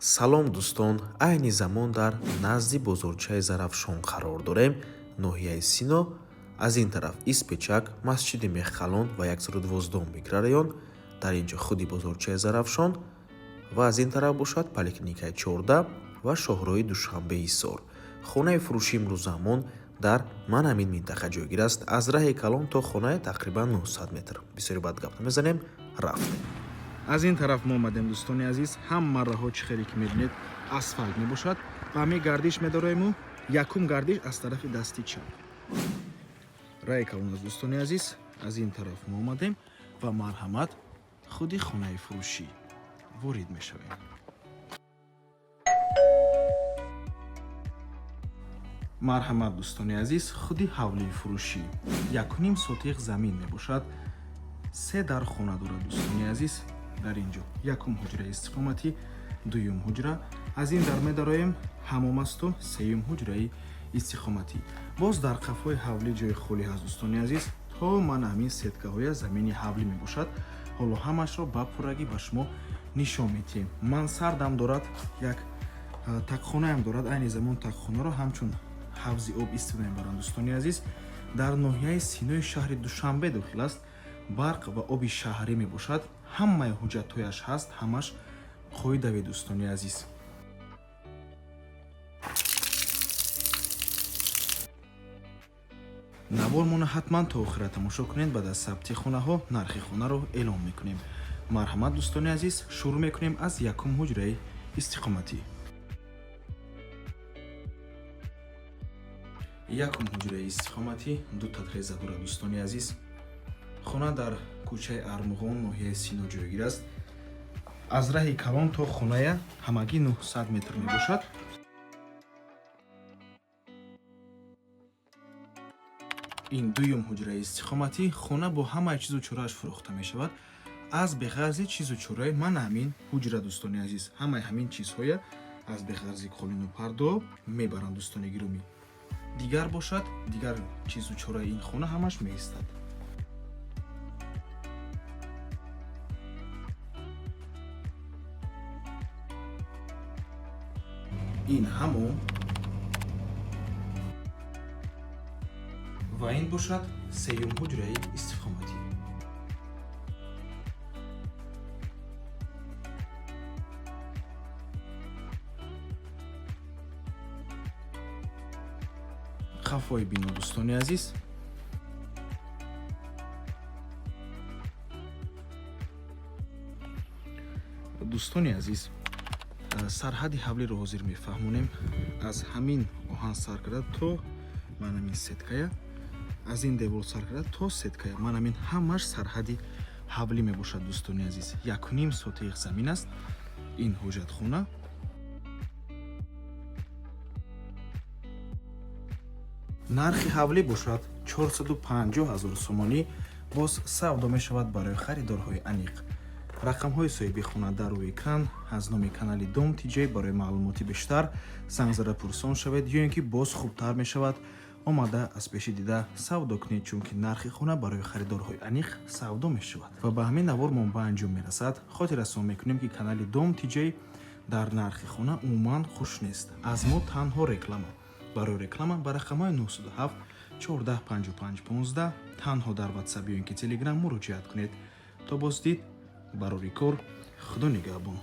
Салом, дӯстон! Айни замон дар назди бозорчаи Зарафшон қарор дорем, ноҳияи Сино. Аз ин тараф Испечак, масҷиди Мехқалон ва 112 микрорайон. Дар ин ҷо худи бозорчаи Зарафшон ва аз ин тараф бошад поликлиникаи 14 ва шоҳроҳи Душанбе Ҳисор. Хонаи фурӯши имрӯзамон дар ман ҳамин минтақа ҷойгир аст. Аз раҳи калон то хонае тақрибан 900 метр. Бисёри бад гап намезанем, рафтем. Аз ин тараф мо омадем, дӯстони азиз. Ҳама раҳо, чӣ хеле ки мебинед, асфалт мебошад ва ҳамин гардиш медороему. Якум гардиш аз тарафи дасти чап раи калон аст, дӯстони азиз. Аз ин тараф мо омадем ва марҳамат, худи хонаи фурӯшӣ ворид мешавем. Марҳамат, дӯстони азиз, худи ҳавлии фурӯшӣ 1,5 сотиқ замин мебошад. Се дар хона дорад, дӯстони азиз. Дар ин ҷо якум ҳуҷраи истиқоматӣ, дуюм ҳуҷра, аз ин дар медароем, ҳамом асту сеюм ҳуҷраи истиқоматӣ. Боз дар қафои ҳавлӣ ҷои холӣ ҳаст, дӯстони азиз. То ман ҳамин сеткаҳоя замини ҳавлӣ мебошад. Ҳоло ҳамашро ба пуррагӣ ба шумо нишон медиҳем. Мансардам дорад, як тақхонаам дорад. Айни замон тақхонаро ҳамчун ҳавзи об истифода мебаранд, дӯстони азиз. Дар ноҳияи Синои шаҳри Душанбе дохил аст. Барқ ва оби шаҳрӣ мебошад. Ҳамаи ҳуҷҷатҳояш ҳаст, ҳамаш қоидави, дӯстони азиз. Навормона ҳатман то охира тамошо кунед. Баъд аз сабти хонаҳо нархи хонаро эълон мекунем. Марҳамат, дӯстони азиз, шурӯъ мекунем аз якум ҳуҷраи истиқоматӣ. Якум ҳуҷраи истиқоматӣ дута треза дорад, дӯстони азиз. Хона дар кӯчаи Армуғон, ноҳияи Сино ҷойгир аст. Аз раҳи калон то хоная ҳамагӣ 900 метр мебошад. Ин дуюм ҳуҷраи истиқоматӣ. Хона бо ҳамаи чизу чорааш фурӯхта мешавад, аз беғарзи чизу чораи ман ҳамин ҳуҷра. Дӯстони азиз, ҳамаи ҳамин чизҳоя аз беғарзи қолину пардо мебаранд, дӯстони гиромӣ. Дигар бошад, дигар чизу чораи ин хона ҳамаш меистад. Ин ҳамом ва ин бошад сеюм ҳуҷраи истиқоматӣ. Қафои бино, дӯстони азиз. Дӯстони азиз, сарҳади ҳавлиро ҳозир мефаҳмонем. Аз ҳамин оҳан сар карда то ман ҳамин сеткая, аз ин девор сар карда то сеткая, ман ҳамин ҳамаш сарҳади ҳавлӣ мебошад, дӯстони азиз. 1,5 сотиқ замин аст. Ин ҳоҷатхона. Нархи ҳавлӣ бошад 450 ҳазор сомонӣ, боз савдо мешавад барои харидорҳои аниқ. Рақамҳои соҳиби хона дар рӯи экран. Аз номи канали Дом Тиҷей барои маълумоти бештар занг зада пурсон шавед ё ин ки боз хубтар мешавад, омада аз пеши дида савдо кунед, чунки нархи хона барои харидорҳои аниқ савдо мешавад. Ва ба ҳамин навормон ба анҷом мерасад. Хотиррасон мекунем, ки канали Дом Тиҷей дар нархи хона умуман хуш нест. Аз мо танҳо реклама. Барои реклама ба рақамҳои 907 14 55 15 танҳо дар Ватсап ё ин ки Телеграм муроҷиат кунед. То боздид, барори кор, Худо нигаҳбон.